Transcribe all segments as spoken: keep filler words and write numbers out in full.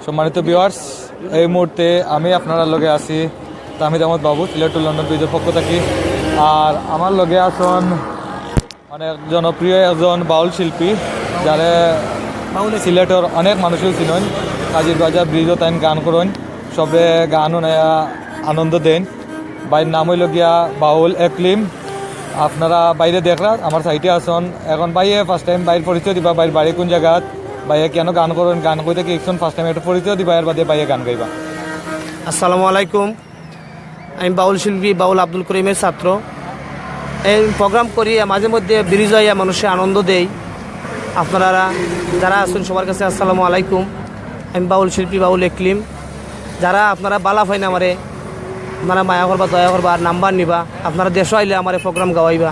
সম্মানিত ভিউয়ার্স, এই মুহূর্তে আমি আপনারার লগে আছি তাহমিদ আহমদ বাবু, সিলেট টু লন্ডন ব্রিজর পক্ষ থাকি। আর আমার লগে আছইন অনেক জনপ্রিয় একজন বাউল শিল্পী, যারে সিলেটর অনেক মানুষেও চিনইন। কাজির বাজার ব্রিজও তাইন গান করইন, সবে গান হুনাইয়া আনন্দ দেইন। ভাইর নাম অইলো গিয়া বাউল একলিম। আপনারা ভাইরে দেখরা, আমার সাইডে আছইন। এখন ভাইয়ে ফার্স্ট টাইম ভাইর পরিচয় দিবা, ভাইর বাড়ি কোন জাগাত, ভাইয়ে কেনে গান করইন, গান কইতা কিতা করইন, ফার্স্ট টাইম একটু পরিচয় দিবা, এর বাদে ভাইয়ে গান গাইবা। আসসালামু আলাইকুম, আমি বাউল শিল্পী বাউল আব্দুল করিমের ছাত্র। এই প্রোগ্রাম করি, মাঝে মধ্যে ব্রিজ আইয়া মানুষরে আনন্দ দেই। আপনারা যারা আছইন সবার কাছে আসসালামু আলাইকুম। আমি বাউল শিল্পী বাউল একলিম। যারা আপনারা বালা পাইন আমারে, আপনারা মায়া করবা, দয়া করবা, আর নাম্বার নিবা। আপনারা দেশো আইলে আমারে প্রোগ্রাম গাওয়াইবা।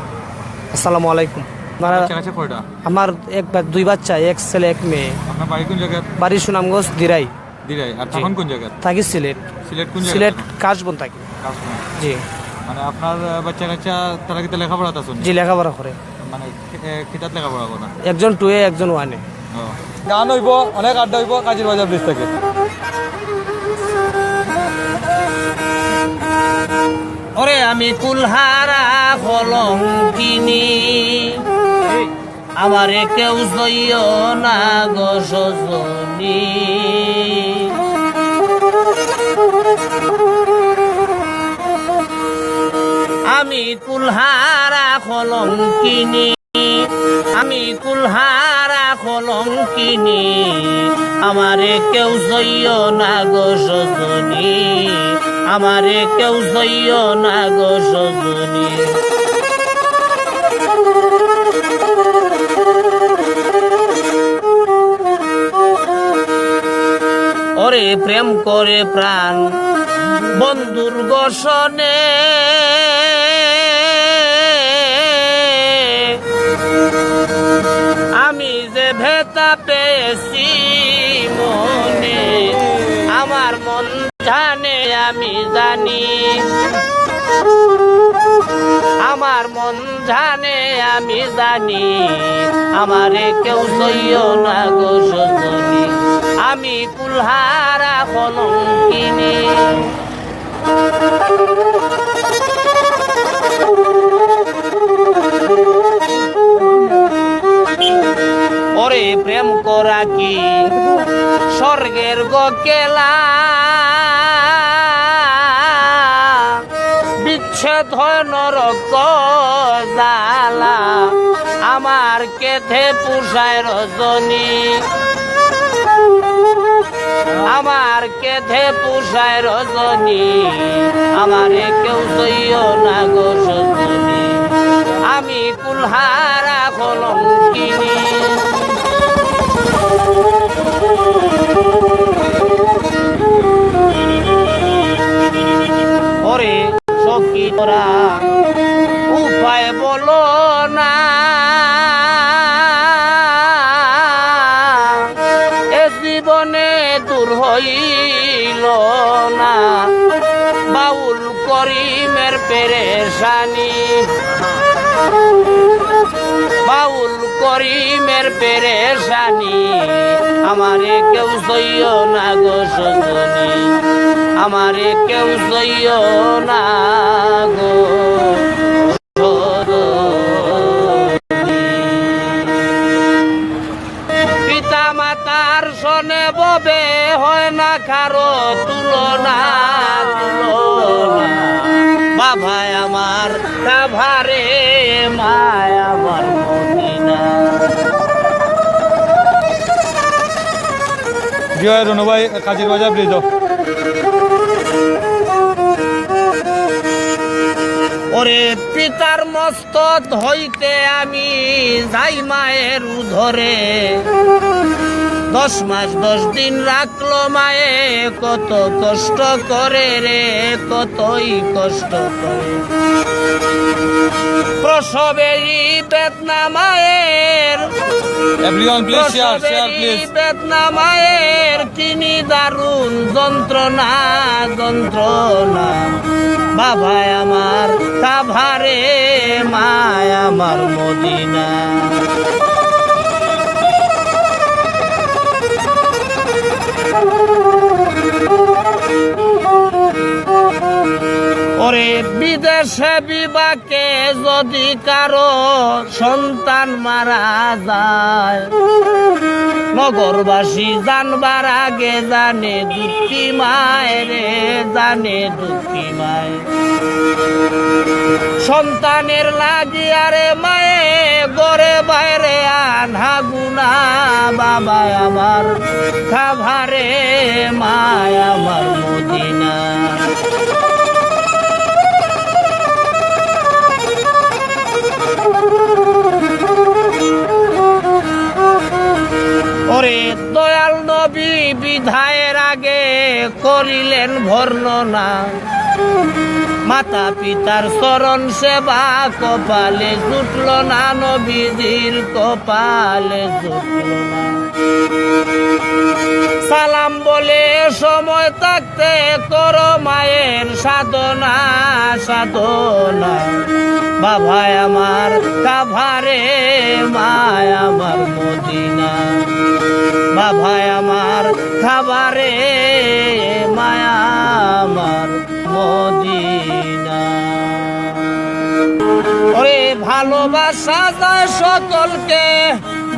আসসালামু আলাইকুম। আপনারা বাচ্চা কাচ্চা কয়টা? আমার এক বা-, দুই বাচ্চা, এক ছেলে, এক মেয়ে। আপনার বাড়ি কোন জায়গায়? বাড়ি সুনামগঞ্জ, দিরাই। দিরাই। আর জি। থাকইন কোন জায়গায়? থাকি সিলেট। সিলেট কোন জায়গায় সিলেট থাকইন? কাশবন থাকি। কাশবন। জি। মানে আপনার, আহ, বাচ্চা কাচ্চা তারা কিতা লেখাপড়াত আছইন? জি, লেখাপড়া করে। মানে, খে-, এ, কিতাত লেখাপড়া করে? একজন টু এ, একজন ওয়ান এ। ও। গান অইবো, অনেক আড্ডা অইবো কাজির বাজার ব্রিজ থাকি। ওরে আমি কুলহারা কলঙ্কিনী, আমারে কেউ ছইও না গো সজনী। আমি কুলহারা কলঙ্কিনী, আমি কুলহারা কলঙ্কিনী, আমারে কেউ ছইও না গো সজনী, আমারে কেউ ছইও না গো সজনী। ওরে প্রেম করে প্রাণ বন্ধুর গসনে, আমি যে ভেতা পেয়েছি মনে, আমার মন জানে আমি জানি, আমার মন জানে আমি জানি, আমারে কেউ ছইও না গো সজনী। আমি কুলহারা কলঙ্কিনী। ওরে প্রেম করা কি স্বর্গের গো কেলা, বিচ্ছেদ হয় নরক জ্বালা, আমার কেথে পুষায় রজনী, আমার কেথে পুষায় রজনী, আমারে কেউ ছইও না গো সজনী, আমি কুলহারা কলঙ্কিনী। ওরে সখী তোরা উপায় বলো না, এ জীবনে দূর হইল না বাউল করিমের পেরেশানি, বাউল করিমের পেরেশানি, আমারে কেউ ছইও না গো সজনী, আমারে কেউ ছইও না গো সজনী। পিতা মাতার সনে ববে হয় না কারো তুলনা, তুলনা। বাবায় আমার কাভারে, মায় আমার মদিনা। জি অয় রনু ভাই, কাজির বাজার ব্রিজ। ওরে পিতার মস্তক হইতে আমি যাই মায়ের উদরে, দশ মাস দশ দিন রাখলো মায়ে, কত কষ্ট করে রে, কতই কষ্ট করে। প্রসবেরই বেদনা মায়ের, Everyone, please share, share, প্রসবেরই please. বেদনা মায়ের, কি নিদারুণ যন্ত্রণা, যন্ত্রণা। বাবায় আমার কাভারে, মায় আমার মদিনা। ওরে বিদেশে বিভাগে যদি কারো সন্তান মারা যায়, নগরবাসী জানবার আগে জানে দুঃখী মায় রে, জানে দুঃখী মায়। সন্তানের লাগিয়া রে মায়ে ঘরে বাইরে আনা গুনা, বাবায় আমার কাবা রে, মায় আমার মদিনা। ওরে দয়াল নবী বিদায়ের আগে করিলেন বর্ণনা, মাতা পিতার চরণ সেবা কপালে জুটল না, নবীজির কপালে জুটল না। সালাম বলে সময় থাকতে করো মায়ের সাধনা, সাধনা। বাবায় আমার কাবা রে, মায় আমার মদিনা। বাবায় আমার কাবা রে, মায় আমার মদিনা। ওরে ভালোবাসা যায় সকলকে,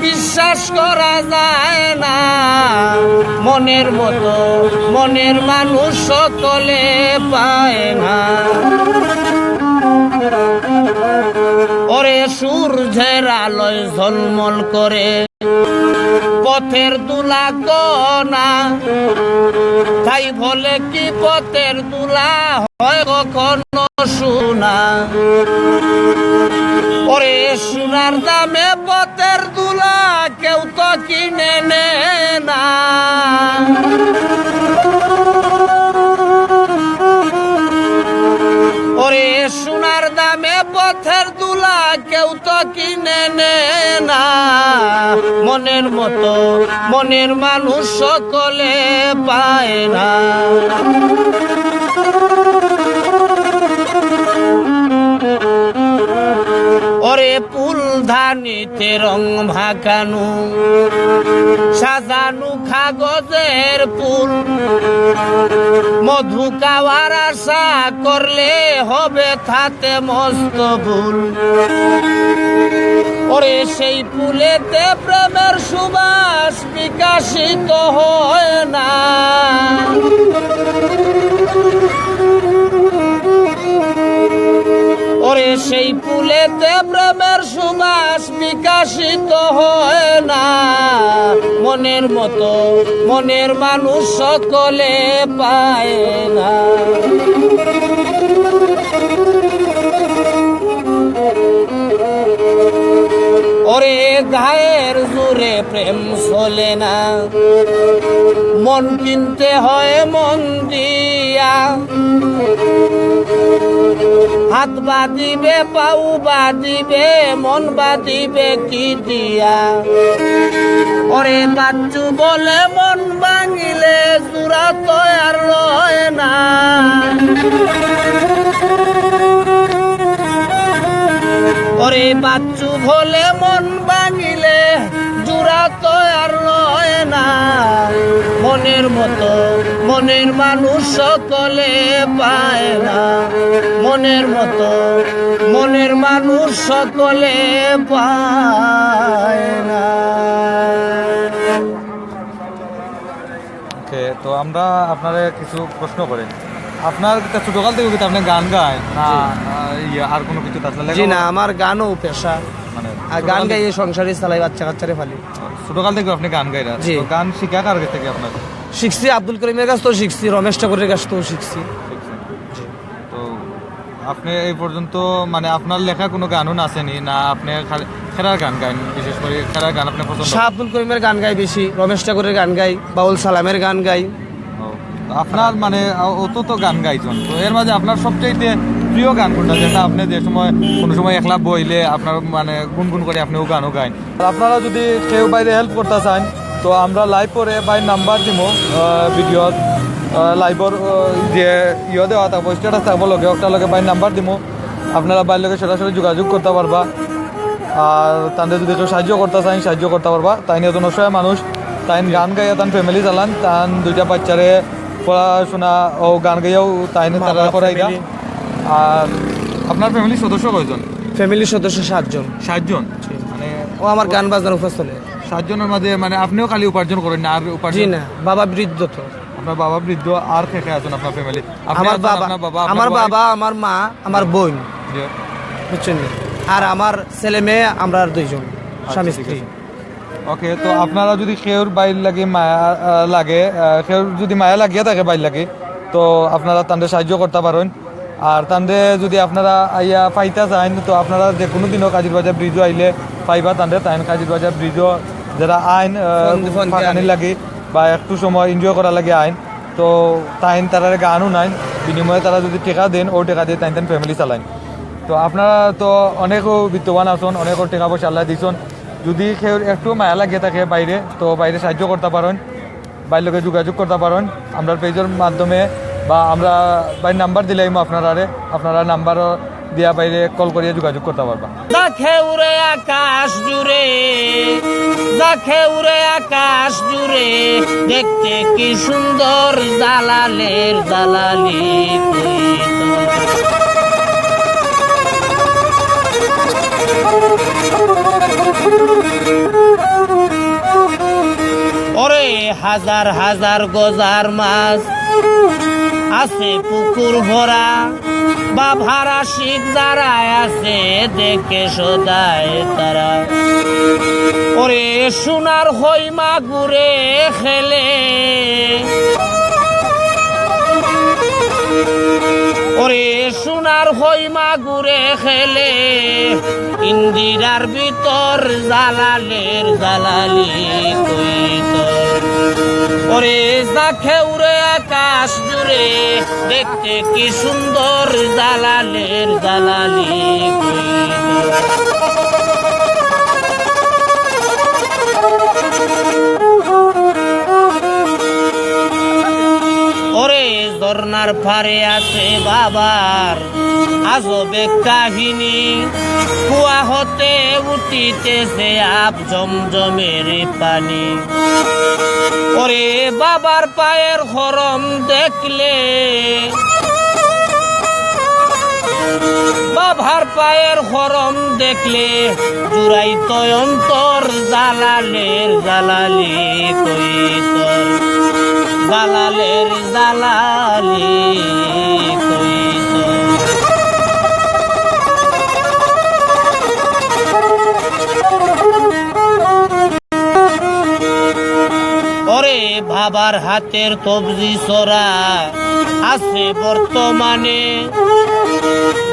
বিশ্বাস করা যায় না। মনের মতো মনের মানুষ সকলে পায় না। ওরে সূর্যের আলোয় ঝলমল করে পথের ধুলা কণা, তাই বলে কি পথের ধুলা হয় কখনো সোনা? ওরে সোনার দামে পথের ধুলা কেউ তো কিনে নে না। ওরে সোনার দামে পথের ধুলা কেউ তো কিনে নে না। মনের মতো মনের মানুষ সকলে পায় না। ওরে ফুলদানিতে রং মাখানো, সাজানো কাগজের ফুল, মধু খাওয়ার আশা করলে হবে তাতে মস্ত ভুল। ওরে সেই ফুলেতে প্রেমের সুবাস বিকশিত হয় না। ওরে সেই ফুলেতে প্রেমের সুবাস বিকশিত হয় না। মনের মতো মনের মানুষ সকলে পায় না। ওরে গায়ের জোরে প্রেম চলে না, মন কিনতে হয় মন দিয়া। হাত বাঁধিবে, পাও বাঁধিবে, মন বাঁধিবে কি দিয়া? ওরে বাচ্চু বলে মন ভাঙিলে জোড়া তো আর রয় না। ওরে বাচ্চু বলে মন ভাঙিলে জোড়া তো আর রয় না। মনের মতো মনের মানুষ সকলে পায় না। মনের মতো মনের মানুষ সকলে পায় না। ওকে, তো আমরা আপনারে কিছু প্রশ্ন করি। আপনার কিতা ছোটকাল থাকি কিতা আপনে গান গাইন না, জি। আহ, ইয়ে, আর কুনু কিছু? জি না, আমার গানও পেশা। মানে আর গান ছোটকাল থাকি গাইয়া সংসার চালাই, বাচ্চা কাচ্চারে পালি। ছোটকাল থাকি আপনে গান গাইরা? জি। তো গান শিখা কার গেছ থাকি আপনার? শিখছি আব্দুল করিমের গেছ থাকি শিখছি, রমেশ ঠাকুরের গেছ থাকি শিখছি। শিখছেন। জি। তো আপনে এই পর্যন্ত, মানে, আপনার লেখা কুনু গানও আছেনি না? আপনে খালি খেরার গান গাইন, বিশেষ করি খেরার গান আপনে পছন্দ? শাহ আব্দুল করিমের গান গাই বেশি, রমেশ ঠাকুরের গান গাই, বাউল সালামের গান গাই। ও, তো আপনার, মানে, অত তো গান গাইছইন, তো এর মাঝে আপনার সবচাইতে প্রিয় গান কুনটা, যেটা আপনে যে সময়, কুনু সময় একলা বইলে আপনার, মানে, গুনগুন করি আপনে অউ গানও গাইন? আর আপনারা যদি কেউ বাইরে help করতা চাইন, তো আমরা live পরে ভাইর number দিমু, আহ, video-ত, আহ, live-র, আহ, যে ইয়ে দেওয়া থাকবো, status থাকবো লগে, ওটার লগে ভাইর number দিমু। আপনারা ভাইর লগে সরাসরি যোগাযোগ করতা পারবা। আর তানরে যদি কেউ সাহায্য করতা চাইন, সাহায্য করতা পারবা। তাইন একজন অসহায় মানুষ, তাইন গান গাইয়া তান ফ্যামিলি চালান, তান দুইটা বাচ্চারে পড়াশোনা ও গান গাইয়াও তাইন মা তারা বাপ করাইরা। ফ্যামিলি। আর আপনার ফ্যামিলির সদস্য কয়জন? ফ্যামিলির সদস্য সাতজন। সাতজন? জি। মানে ও আমার গান বাজনার উপর চলে। সাতজনের মাঝে মানে আপনিও খালি উপার্জন করেন না, আর উপার্জন? জি না, বাবা বৃদ্ধ তো। আপনার বাবা বৃদ্ধ, আর কে কে আছেন আপনার ফ্যামিলি? আপনি আমার আছেন, বাবা, আপনার বাবা, আপনার আমার wife? বাবা, আমার মা, আমার বোন। জি। বুঝছেন নি? আর আমার ছেলে মেয়ে, আমরা আর দুইজন, আচ্ছা, স্বামী ঠিক স্ত্রী। আছে। ওকে, তো আপনারা যদি কেউর বাইর লাগি মায়া, আহ, লাগে, আহ, কেউর যদি মায়া লাগিয়া থাকে বাইর লাগি, তো আপনারা তানরে সাহায্য করতা পারেন। আর তানরে যদি আপনারা আইয়া পাইতা চাইন, তো আপনারা যে কোনো দিনও কাজির বাজার ব্রিজও আইলে পাইবা তানরে। তাইন কাজির বাজার ব্রিজও যারা আইন, আহ, ফোন, ফোন ফাঁকানির দিয়া লাগি বা একটু সময় এনজয় করার লাগি আইন, তো তাইন তারারে গানও নাইন, বিনিময়ে তারা যদি টেকা দেন, ও টেকা দিয়ে তাইন তাইন ফ্যামিলি চালাইন। তো আপনারা তো অনেকও বিত্তবান আছেন, অনেকও টেকা পয়সা আল্লাহ দিছেন। যদি কেউ একটু মায়া লাগে থাকে বাইরে, তো বাইরে সাহায্য করতে পারেন, বাইর লগে যোগাযোগ করতে পারেন আমরার পেজর মাধ্যমে, বা আমরা বাইর নাম্বার দিলাইমু আপনারারে, আপনারা নাম্বারও দিয়া বাইরে কল করিয়া যোগাযোগ করতে পারবা। দেখে উড়ে আকাশ জুড়ে, দেখে উড়ে আকাশ জুড়ে, দেখতে কি সুন্দর জালালের জালালি। ওরে হাজার হাজার গজার মাছ আছে পুকুর ভরা, বাবার আশিক যারা আছে দেখে সদায় তারা। ওরে সোনার হই মাগুরে খেলে, ওরে সোনার হই মাগুরে খেলে, ইন্দিরার ভিতর জালালের জালালি কইত। ওরে যাকে উড়ে আকাশ জুড়ে, দেখতে কি সুন্দর জালালের জালালি কইত। ওরে ঝর্ণার পারে আছে বাবার আজব এক কাহিনী, কুয়া হতে উঠিতেছে আপ জমজমের পানি। ওরে বাবার পায়ের খরম দেখলে, বাবার পায়ের খরম দেখলে জুড়াইত অন্তর জালালের জালালি কইত, জালালের জালালি কইত। ওরে বাবার হাতের তবজি ছড়া আছে বর্তমানে,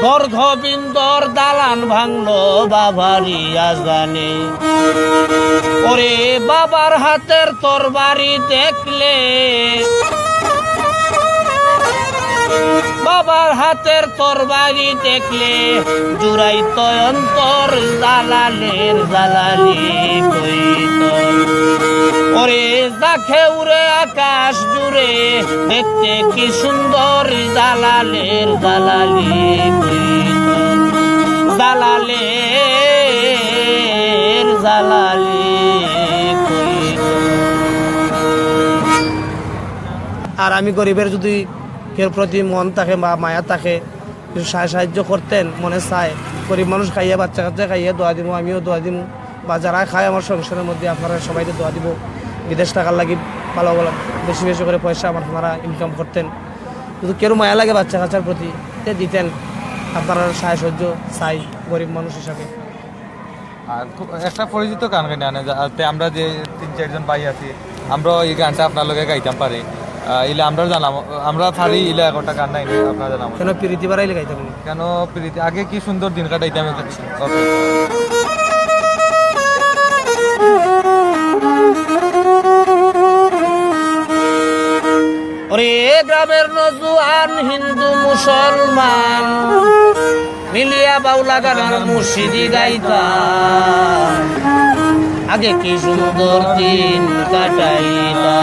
ঘর গোবিন্দর দালান ভাঙলো বাবারি আজানে। ওরে বাবার হাতের তরবারি দেখলে, বাবার হাতের তরবারি দেখলে জুড়াইত অন্তর জালালের জালালি কইত। ওরে যাকে উড়ে আকাশ জুড়ে, দেখতে কি সুন্দর জালালের জালালি কইত, জালালের জালালি কইত। আর আমি গরিবের যদি কেউর প্রতি মন থাকে বা মায়া থাকে, কিছু সাহায্য সাহায্য করতেন, মনে চায়, গরিব মানুষ খাইয়া, বাচ্চা কাচ্চা খাইয়া দোয়া দিমু, আমিও দোয়া দিমু, বা যারা খায় আমার সংসারের মধ্যে, আপনারা সবাই দোয়া দিবো। বিদেশ থাকার লাগি ভালো ভালো বেশি বেশি করে পয়সা আমার আপনারা ইনকাম করতেন। যদি কেউ মায়া লাগে বাচ্চা কাচ্চার প্রতি, তে দিতেন, আপনারা সাহায্য সাহায্য চাই গরিব মানুষ হিসাবে। আর খুব একটা পরিচিত গান গাইন আনে, যাতে আমরা যে তিন চারজন ভাই আছি, আমরাও এই গানটা আপনার লগে গাইতাম পারি। আহ, ইলে আমরা জানাম, আমরা পারি, ইলে একটা গান নাই, আপনারা জানাম। কেন পিরিতি বাড়াইলে গাইতাম না? কেন পিরিতি, আগে কি সুন্দর দিন কাটাইতাম। ওকে। ওরে গ্রামের নজুয়ান হিন্দু মুসলমান মিলিয়া বাউলা গান আর মুর্শিদি গাইতা, আগে কি সুন্দর দিন কাটাইতা।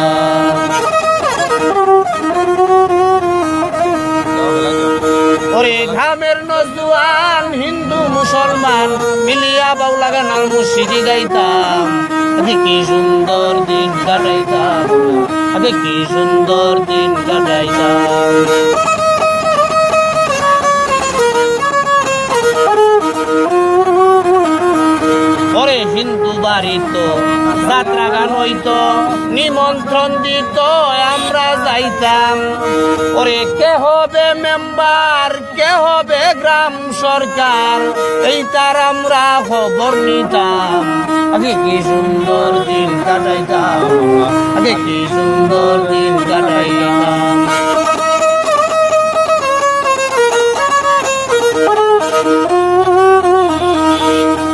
ওরে গ্রামের নজুয়ান হিন্দু মুসলমান মিলিয়া বাউলা গান আর মুর্শিদি গাইতাম। আগে কি সুন্দর দিন কাটাইতাম, আগে কি সুন্দর দিন কাটাইতাম। ওরে হিন্দু বাড়িত যাত্রা গান অইতো, নিমন্ত্রণ দিত, আমরা যাইতাম। ওরে কে হবে মেম্বার, কে হবে গ্রাম সরকার, এইটার আমরা খবর নিতাম। আগে কি সুন্দর দিন কাটাইতাম, আগে কি সুন্দর দিন কাটাইতাম।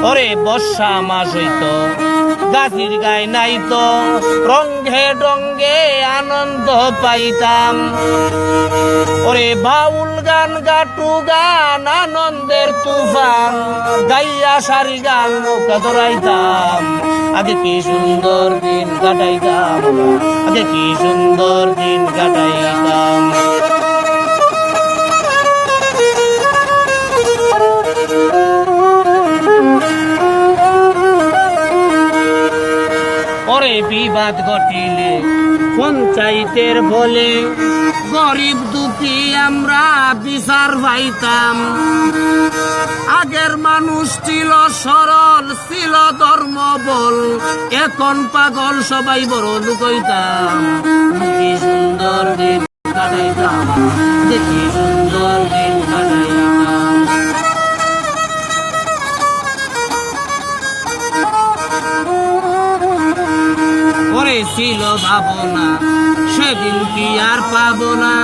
ওরে বর্ষা মাস অইতো, গাছির গায় নাইতো, রঙ্গে রঙ্গে আনন্দ পাইতাম। ওরে বাউল গান, গাট্টু গান, আনন্দের তুফান, গাইয়া সারি গান নৌকা দৌড়াইতাম। আগে কি সুন্দর দিন কাটাইতাম, আগে কি সুন্দর দিন কাটাইতাম। ওরে বিবাদ ঘটিলে পঞ্চায়েতের বলে গরিব দুঃখী আমরা বিচার পাইতাম। আগের মানুষ ছিল সরল, ছিল ধর্মবল, এখন পাগল সবাই বড় লোক অইতাম। কি সুন্দর দিন কাটাইতাম, যে কি সুন্দর দিন কাটাইতাম। ওরে ছিল ভাবনা, সেদিন কি আর পাবো না,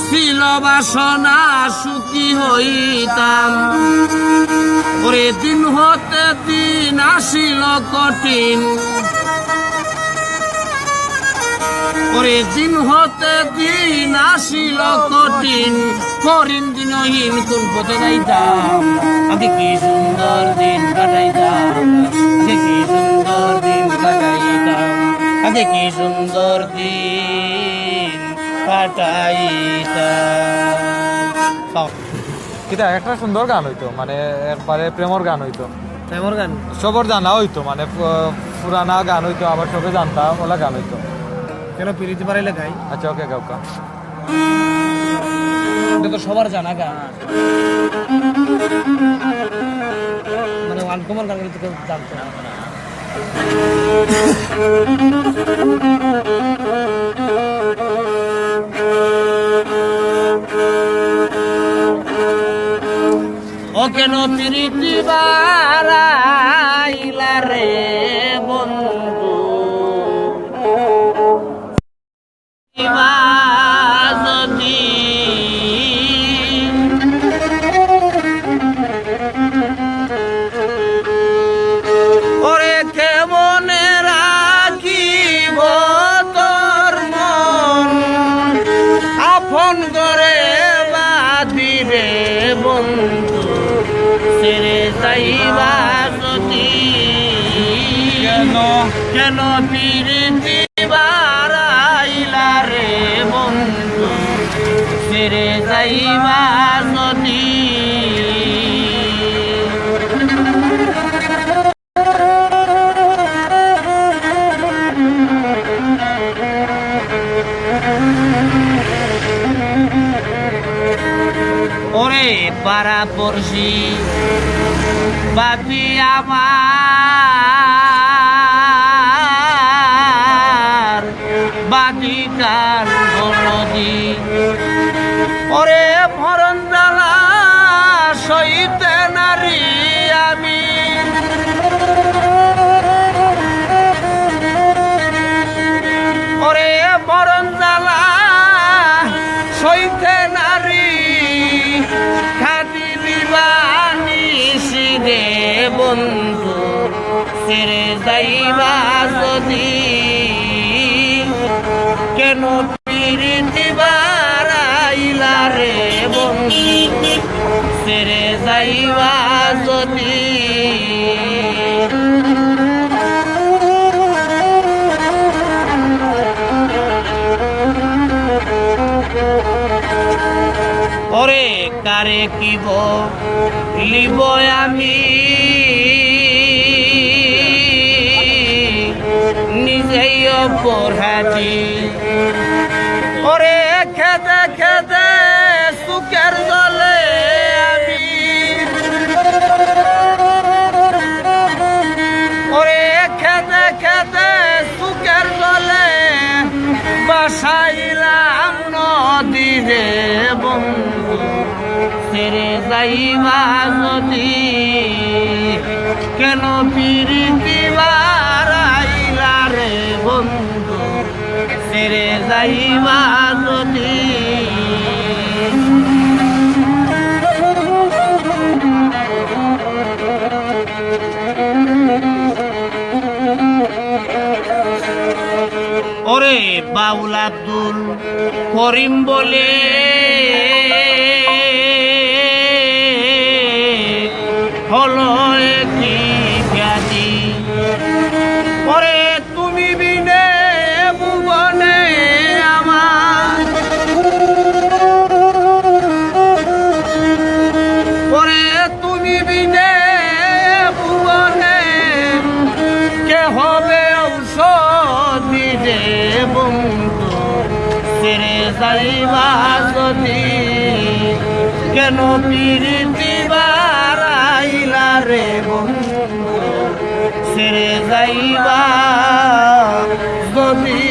ছিল বাসনা, সুখী হইতাম। ওরে দিন হতে দিন আসিল কঠিন, ওরে দিন হতে দিন আসিল কঠিন, করিম দিনহীন কোন পথে যাইতাম। আগে কি সুন্দর দিন কাটাইতাম, আগে কি সুন্দর দিন কাটাইতাম, আগে কি সুন্দর দিন কাটাইতাম। কিতা একটা সুন্দর গান অইতো, মানে একবারে প্রেমর গান অইতো। প্রেমর গান? সবর জানা অইতো, মানে পু-, পুরানা গান অইতো, আবার সবে জানতা, ওলা গান অইতো। কেন পিরিতি বাড়াইলে গাই? আচ্ছা, ওকে, গাউক্কা। এটা তো সবার জানা গান। মানে আনকমন গান তো কেউ জানতো না। ও কেন পিরিতি বাড়াইলা রে বন্ধু? ওরে কেমনে রাখিব তোর মন আপন করে বাঁধিবে বন্ধু, ছেড়ে যাইবা যদি। কেন? কেন পিরিতি বাড়াইলা রে বন্ধু, ছেড়ে যাইবা যদি। ওরে পাড়া পড়শি বাতি আমার, বাতি কার বলদি। ওরে মরণ জ্বালা সইতে নারি আমি, ওরে মরণ জ্বালা সইতে নারি, খাদি দিবানি সিদে বন্ধু, ছেড়ে যাইবা যদি। কেন পিরিতি বাড়াইলা রে বন্ধু, ছেড়ে যাইবা যদি। ওরে কারে কি বলিব আমি, ওরে কেঁদে কেঁদে চউখর জলে আমি, ওরে কেঁদে কেঁদে চউখর জলে ভাসাইলাম নদীরে বন্ধু। ছেড়ে যাইবা যদি, কেন পিরিতি বারাইলা রে বন্ধু? ছেড়ে যাইবা যদি। ওরে বাউল আব্দুল করিম বলে হলো কি ব্যাধি। ওরে তুমি বিনে ভুবনে আমার, ওরে তুমি বিনে ভুবনে কে হবে ঔষধি রে বন্ধু? ছেড়ে যাইবা যদি, কেন পিরিতি বারাইলা রে বন্ধু? ছেড়ে যাইবা যদি,